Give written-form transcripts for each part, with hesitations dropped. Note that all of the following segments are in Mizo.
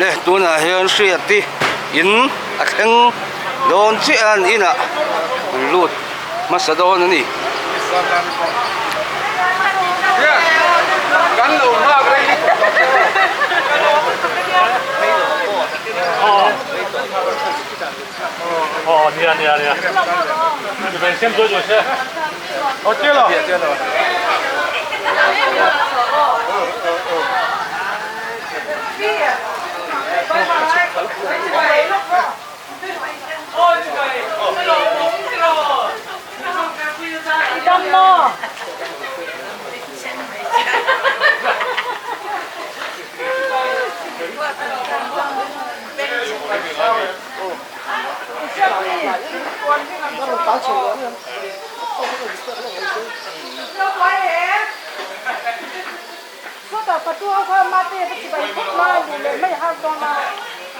Le tunah hian Hriati in a thleng dawn chiah a an inah an lut hmasa dawn a ni.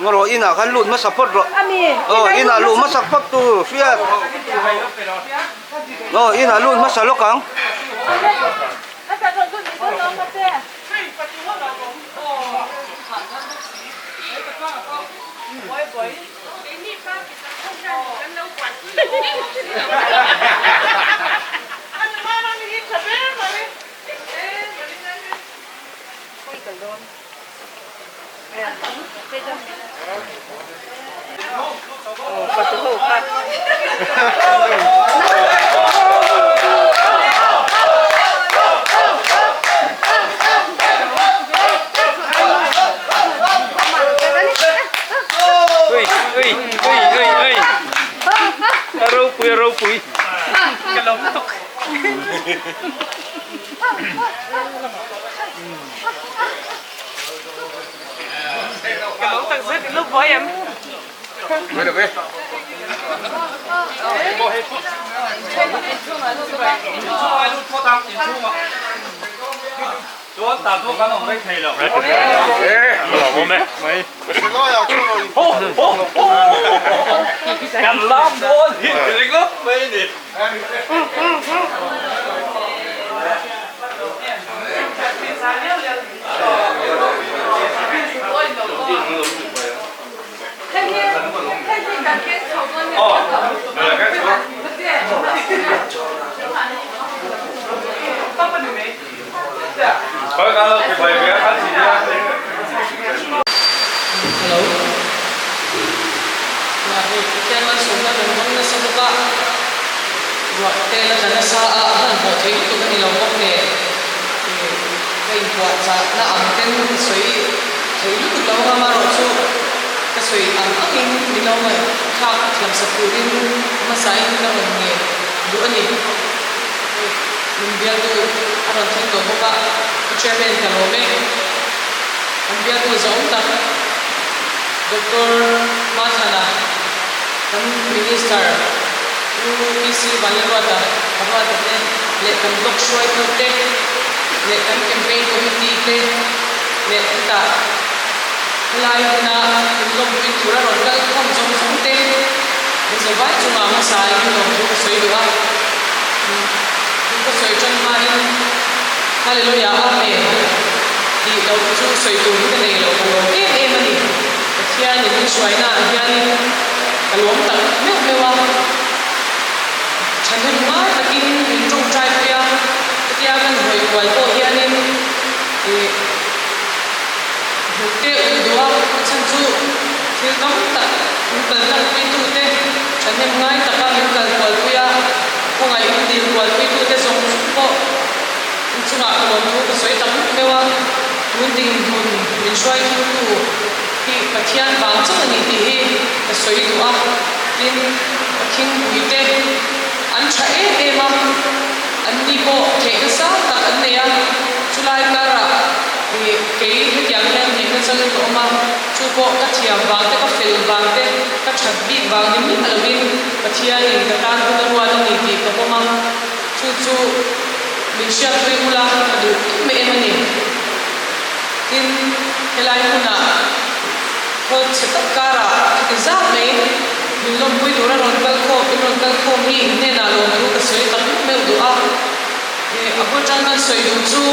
Ngaw rawh inah khan lut hmasa phawt rawh aw inah luh hmasa phawt tur hriat aw inah lut hmasa lawk ang. Hello. Ruah hi Pathian malsawmna rawn hmang nasa bawk a, ruah te la tla nasa a, a hmanhmawh thei lutuk a ni lo bawk nen ih ka inpuahchahna ang ten ka sawi thei lutuk lo anga amaherawhchu ka sawi ang angin min lo ngaihthlak thiamsak turin hmasain ka rawn ngen duh a ni. Hei min bialtu a rawn thleng tawh bawk a, Pu Chairman ka lawm e. Kan bialtu zawng tak Doctor Mathana, kan Minister Pu PC Vanlalruata, Ruata te leh kan Block hruaitu te leh kan Campaign Committee te leh hetah helai huna min lawmpui tura rawn kal khawm zawng zawng te min zavai chungah hmasa in lawmthu ka sawi duh a. Thu ka sawi tan hmain Hallelujah Amen tih loh chu sawi tur hi ka nei lo, ka lawm em em a ni. Pathianin min hruainaah hianin ka lawm tak meuh meuh a, thahnem ngai takin min tawngtai pui a, hetia kan hawi kual pawh hianin ih hnuk te ulh duh a, a chhan chu thil tam tak min kaltlang puitute thahnem ngai taka min kal kual pui a. Khawngaih in dil kualpuitute zawng zawng pawh in chungah ka lawmthu ka sawi tak meuh meuh a, tun dinhmun min hruaithutu hi Pathian vang chauh a ni tih hi ka sawi duh a, tin ka thingpuite an tha em em a, an ni pawh theihna sang tak an nei a, chulai karah ih kei hetiang hian theihna chang ka awm a, chu pawh ka thiam vang te ka fel vang te ka that bik vang ni miah lovin Pathianin ka tan hun a ruat a ni tih ka pawm a, chu chu min hriatpui ula ka duh em em a ni. Tin, helai hmunah khawl chhe tak karah heti zat mai min lawmpui tura rawn kal khawm, in rawn kal khawm hi in hnenah lawmthu ka sawi tak meuh meuh duh a. A bul tan kan sawi duh chu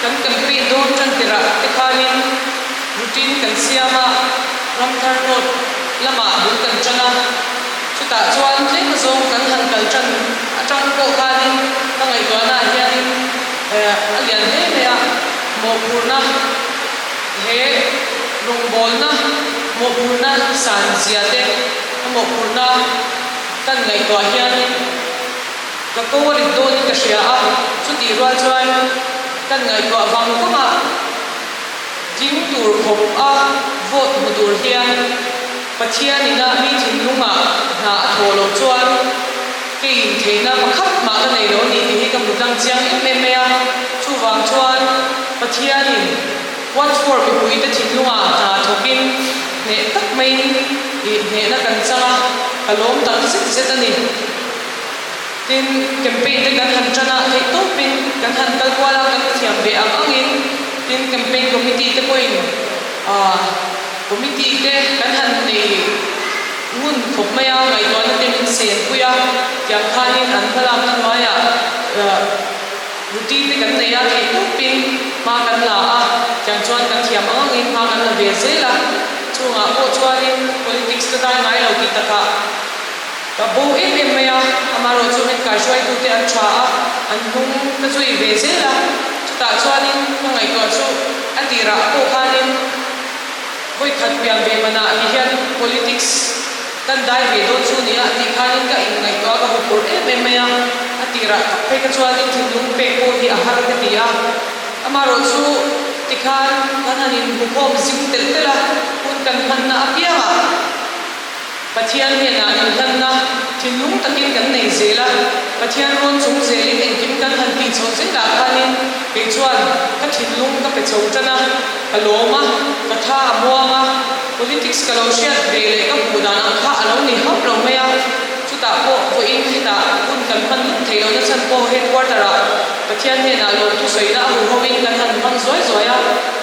kan campaign dawn tan tirah te khanin routine kan siam. Atang pawh khanin ka ngaihtuahnaah hianin a lian hle mai a, mawhphurhna he rawngbawlna mawhphurhna san zia te a mawhphurhna kan ngaihtuah hianin ka ko a rit dawnin ka hria a, chutih rual chuan kan ngaihtuah vang vang a, tling tur khawp a vote hmu tur hian Pathian ina mi thinlungah hna a thawh loh chuan kei intheihna pakhat mah ka nei lo a ni tih hi ka hmu tlang chiang em em mai a. Chuvang chuan Pathianin Watford mipuite thinlungah hna thawkin hneh tak maiin ih hnehna kan chang a, ka lawm tak zet zet a ni. Tin, campaign te kan han tan a, theihtawpin kan han kal kual a, kan thiam ve ang angin tin campaign committee te pawhin ah, Committee te kan han nei ngun khawp mai a, ngaihtuahna te min sen pui a, tiang khanin an hmalakna hnuaiah routine te kan nei a, theih tawpin hma kan la a, tiang chuan kan thiam ang angin hma kan la ve zel a, chungah pawh chuanin politics ka dai ngai lo tih takah ka bo em em mai a, amaherawhchu min kaihruaitute an tha a, an hnung ka zui ve zel a, chutah chuanin ka ngaihtuah chu a tirah pawh khanin. Vawikhat pian ve manah ti hian politics kan dai ve dawn chu nia tih khanin ka inngaihtuah a, ka huphurh em em mai a, a tirah tak phei kha chuanin thinlung pek pawh hi a har ka ti a, amaherawh chu tikhan kan han inhmukhawm zing telh telh a, hun kan hmanna apiangah. Pathian hnenah inhlanna thinlung takin kan nei zel a, Pathian rawn chung zelin engkim kan han tih chhoh zelah khanin kei chuan ka thinlung ka pe chho tan a, ka lawm a, ka tha a muang a, politics ka lo hriat ve leh ka hmuh dan ang kha a lo ni hauh lo mai a, chutah pawh vawiin hetah hun kan hman lut theih lohna chhan pawh headquarter ah Pathian hnenah lawmthu sawina a huhawmin kan han hmang zuai zuai a,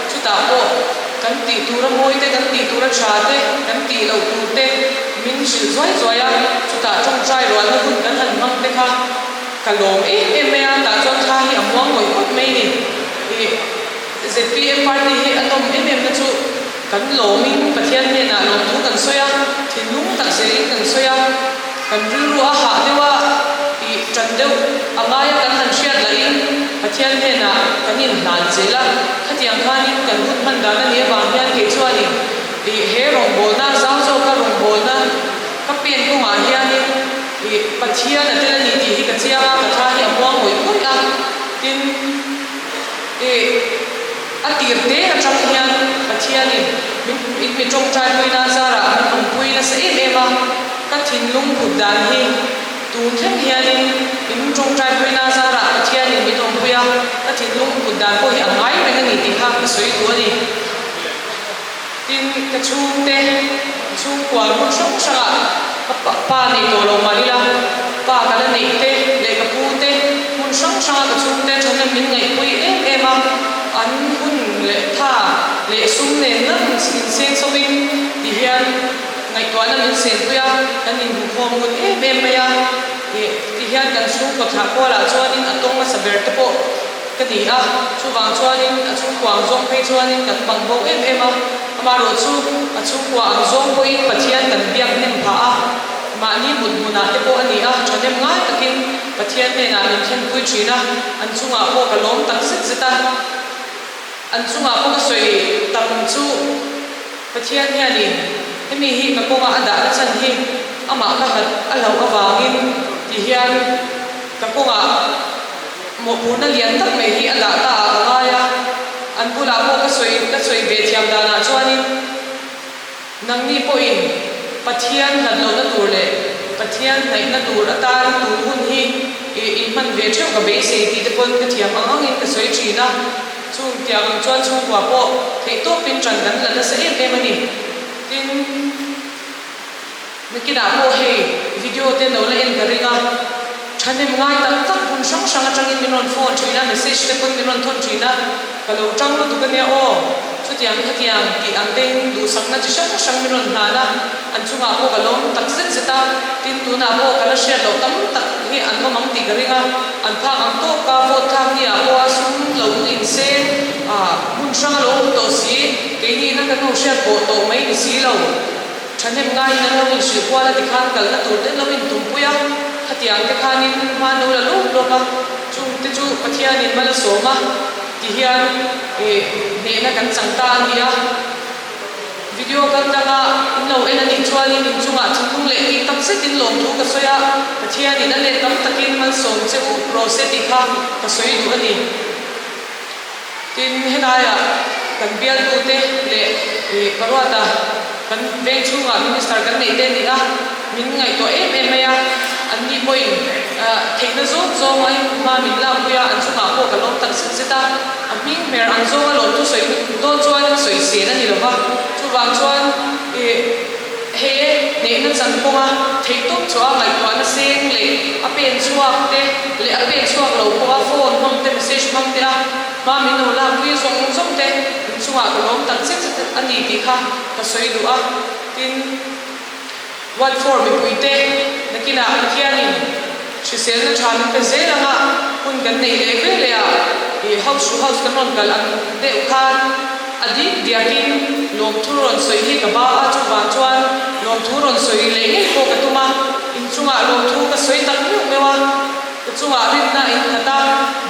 chutah pawh. Kan tih tura mawi te, kan tih tura tha te, kan tih loh tur te min hrilh zuai zuai a, chutah tawngtai rualna hun kan han hmang te kha ka lawm em em mai a, tah chuan thla hi a muang ngawih ngawt mai ni. Ih zpm party hi a nawm em em na chu kan lawmin Pathian hnenah lawmthu kan sawi a, thinlung tak zelin kan sawi a, kan rilru a hah deuh a, ih tan deuh a ngai a kan han hriat lahin Pathian hnenah kan inhlan zel a. Khatiang khanin kan hun hman dan a nih avang hian kei chuanin ih he rawngbawlna zau zawka rawngbawlna ka pen kawngah hianin ih Pathian a tel a ni tih hi ka chiang a, ka tha hi a muang ngawih ngawih a, tin ih a tir te atang hian Pathianin min in mi tawngtai puina zarah min awmpui nasa em em a, ka thinlung phut dan hi. Tun thleng hianin in tawngtai puina zarah Pathianin min awmpui a, ka thinlung kut dan pawh hi a ngai reng a ni tih kha ka sawi duh a ni. Tin, ka chhungte chhungkua hmun hrang hrangah ka pa nei tawh lo mah ila, pa ka la neih te leh ka pu te hmun hrang hranga ka chhungte thahnem min ngaihpui em em a, an hun leh tha leh sum nen ngang inseng chauhin ti hian, Ngaihtuahna min senpui a, kan inhmukhawm ngun em em mai a, ih ti hian kan chhungkaw thlah kualah chuanin a tawng hmasa ber te pawh ka ni a, chuvang chuanin a chhungkua ang zawng phei chuanin kan bang bo em em a, amaherawh chu a chhungkua ang zawng pawhin Pathian kan biak hnem phah a, mahni mut hmunah te pawh a ni a, thahnem ngai takin Pathian hnenah min thlenpui thin a, an chungah pawh ka lawm tak zet zet a. An chungah pawh ka sawi tam chu Pathian hianin hemi hi ka kawngah a dahna chhan hi amah ka hlat a hlauh avangin ti hian ka kawngah mawhphurhna lian tak mai hi a dah ta ah ka ngai a, an bulah pawh ka sawi ka sawi ve thiam danah chuanin Nangni pawhin Pathian hlat lohna tur leh Pathian hnaihna tur atan tun hun hi i hman ve theuh ka beisei tih te pawn ka thiam ang angin ka sawi thin a. Chung tiang ang chuan chhungkua pawh theihtawpin ṭan kan la nasa em em a ni. Tin, nakinah pawh hei video te lo la en ka ring a, thahnem ngai tak tak hmun hrang hrang atangin min rawn phone thin a, message te pawn min rawn thawn thin a. Ka lo tang lutuk a nia aw, chutiang khatiang tih ang tein duhsakna chi hrang hrang min rawn hlan a, an chungah pawh ka lawm tak zet zet a, tin tunah pawh ka la hriat loh tam tak hi an awm ang tih ka ring a, an phak ang tawk a, vote thlak ni ah pawh a sum lo inseng a, hmun hrang a lo awm tawh si, keini ina kan lo hriat pawh tawh mai ni si lo, thahnem ngaiin an lo inhrilh kual a tikhan kalna tur te an lo intumpui a. Khatiang te khanin hma an lo la lawk lawk a, chungte chu Pathianin mal a sawm a ti hian hnehna kan chang ta a ni a. Video kal tlanga in lo en a nih chuanin in chungah thinlung leh tih tak zetin lawmthu ka sawi a, Pathianin a let tam takin malsawm che u rawh se tih kha ka sawi duh a ni. Tin, helaiah kan bialtute leh Paruata kan veng chhungah Minister kan neih te a ni a, min ngaihtuah em em mai a, anni pawhin theihna zawng zawng a hma min lakpui a, an chungah pawh ka lawm tak zet zet a, a hming hmer ang zawnga lawmthu sawi dawn chuan sawi sen a ni lo va, chuvang chuan He hnehna chan kawnga theihtawp chu a ngaihtuahna seng leh a pen chhuak te leh a pen chhuak lo pawha phone hmang te, message hmang te a hma min lo lakpui zawng zawng te inchungah ka lawm tak zet zet a ni tih kha ka sawi duh a. Tin, Watford mipuite nakinah Pathianin hriselna tha min pe zel anga hun kan neih leh ve leh ah ih house to house kan rawn kal ang deuh khan a dik diakin lawmthu rawn sawi hi ka ba a, chuvang chuan lawmthu rawn sawi leh ngei pawh ka tum a, inchungah lawmthu ka sawi tak meuh meuh a, ka chungah rinna in nghat a,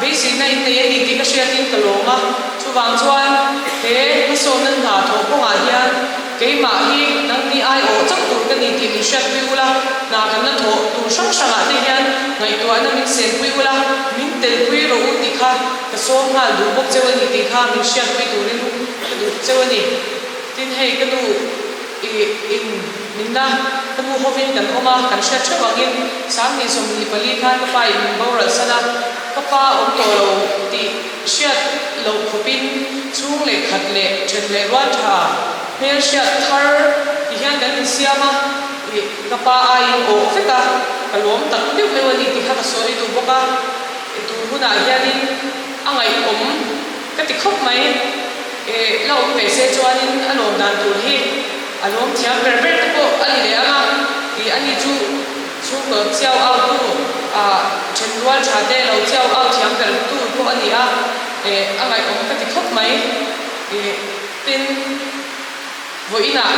beiseina in nei a ni tih ka hriatin ka lawm a, chuvang chuan he hmasawnna hna thawh kawngah hian Keimah hi nangni aiawh chauh tur ka ni tih min hriatpui ula, hna kan la thawh tur hrang hrangah te hian ngaihtuahna min senpui ula, min telpui rawh u tih kha ka sawm nghal duh bawk cheu a ni tih kha min hriatpui turin ka duh cheu a ni. Tin hei ka nu i in min la ka nu hovin kan awm a, kan hriat theuh angin Sangni 24 khan ka pa in min boral san a, ka pa awm tawh lo tih hriat loh khawpin chhung leh khat leh then leh rual tha hmel hriat thar ti hian kan insiam a, ih ka pa aiin awh vek a, ka lawm tak meuh meuh a ni tih kha ka sawi duh bawk a, i tur hunah hianin a ngaihawm ka ti khawp mai, ih la awm ve se chuanin a lawm dan tur hi a lawm thiam ber ber te pawh a ni leh ang a, ih ani chu. Chhungkaw chiau au tu ah then rual tha te lo chiau au thiam ber tu pawh a ni a, eh a ngaihawm ka ti khawp mai. Ih tin vawiinah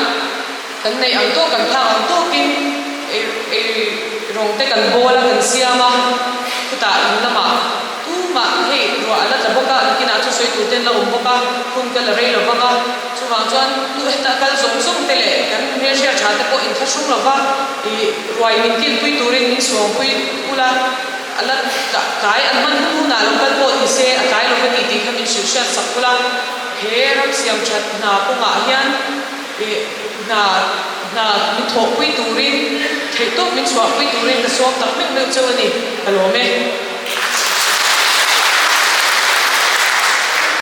kan neih ang tawk kan phak ang tawkin ei ei rawng te kan bawl a kan siam a, khutah in lamah tumah hei ruah a la tla bawk a, nakinah chu sawi tur te an la awm bawk a, hun ka la rei lo vang a. Chuvang chuan tu heta kal zawng zawng te leh kan hmelhriat tha te pawh inthlahrung lo va, ih ruai min kilpui turin min suangpui ula, a la tlai an hman hun hunah lo kal pawh ni se a tlai lo va ni tih kha min hrilh hriat sak ula, he ram siam that hna kawngah hian ih hna hna min thawhpui turin theihtawp min chhuahpui turin ka suang tak meuh meuh cheu a ni, ka lawm e.